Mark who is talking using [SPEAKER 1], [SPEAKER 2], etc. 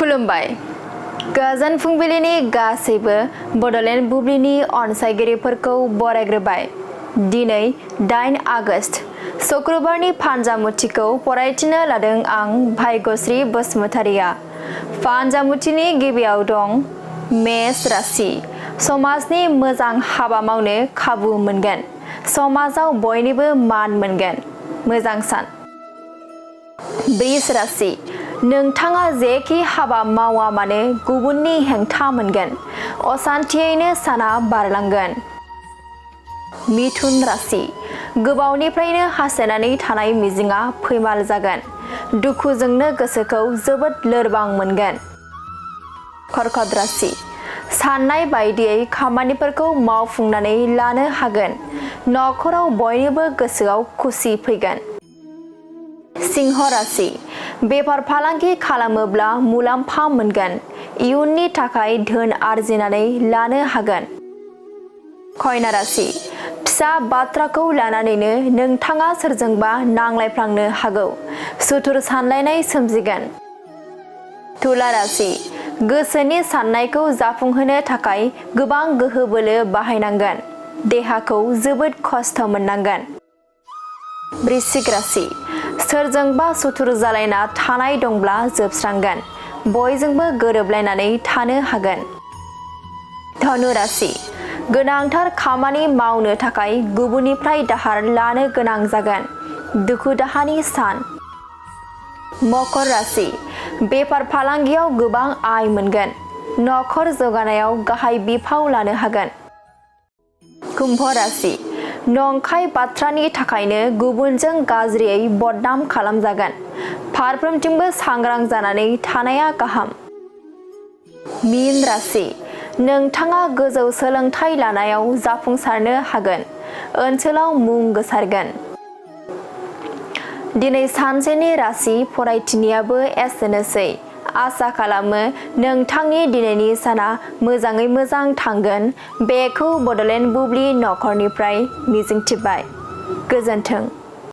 [SPEAKER 1] खुलुमबाय गोजोन फुंबिलिनि गासैबो बड'लेण्ड बुब्लिनि अनसायगिरिफोरखौ बरायग्रोबाय। दिनै 8 आगस्ट शुक्रबारनि फानजामुथिखौ फरायथिनो लादों आं भाग्यश्री बसुमतारिया। फानजामुथिनि गिबियाव दं मेष राशि। समाजनि मोजां हाबा मावनो खाबु मोनगोन। समाजाव बयनिबो मान मोनगोन। मोजां सान। वृष राशि। नोंथाङा जेखि हाबा मावा मानो गुबुननि हेंथा मोनगोन। असान्थियैनो साना बारलांगोन। मिथुन राशि। गोबावनिफ्रायनो हास्थायनानै थानाय मिजिंआ फैमाल जागोन। दुखुजोंनो गोसोखौ जोबोद लोरबां मोनगोन। कर्कट राशि। साननाय बायदियै खामानिफोरखौ मावफुंनानै लानो हागोन। नखराव बयनिबो गोसोआव खुसि फैगोन। सिंह राशि। बेफार फालांगि खालामोब्ला मुलाम्फा मोनगोन। इयुननि थाखाय धोन आरजिनानै लानो हागोन। कन्या राशि। फिसा बाथ्राखौ लानानैनो नोंथाङा सोरजोंबा नांलायफ्लांनो हागौ। सुथुर सानलायनाय सोमजिगोन। तुला राशि। गोसोनि साननायखौ जाफुंहोनो थाखाय गोबां गोहो बोलो बाहायनांगोन। देहाखौ जोबोद खस्थ' मोननांगोन। वृश्चिक राशि। सोरजोंबा सुथुर जालायना थानाय दंब्ला जोबस्रांगोन। बयजोंबो गोरोबलायनानै थानो हागोन। धनु राशि। गोनांथार खामानि मावनो थाखाय गुबुननिफ्राय दाहार लानो गोनां जागोन। दुखु दाहानि सान। मकर राशि। बेफार फालांगियाव गोबां आय मोनगोन। नखर जौगानायाव गाहाय बिफाव लानो हागोन। कुम्भ राशि। नंखाय बाथ्रानि थाखायनो गुबुनजों गाज्रियै बदनाम खालामजागोन। फारफ्रोमथिंबो सांग्रां जानानै थानाया गाहाम। मीन राशि। नोंथाङा गोजौ सोलोंथाइ लानायाव जाफुंसारनो हागोन। ओनसोलाव मुं गोसारगोन। दिनै सानसेनि राशि फरायथिनायाबो एसेनोसै। आसा खालामो नोंथांनि दिनैनि साना मोजाङै मोजां थांगोन बेखौ बड'लेण्ड बुब्लि नखरनिफ्राय मिजिंथिबाय। गोजोन्थों।